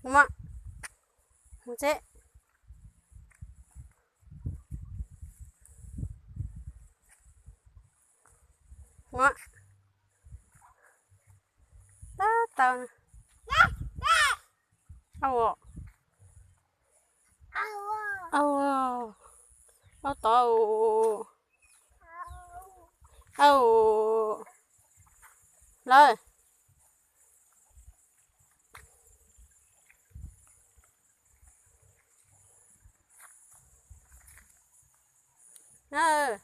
Mus, mus tsev. Mus, tab tau. Au, au, au tod. Au, lawm. Na,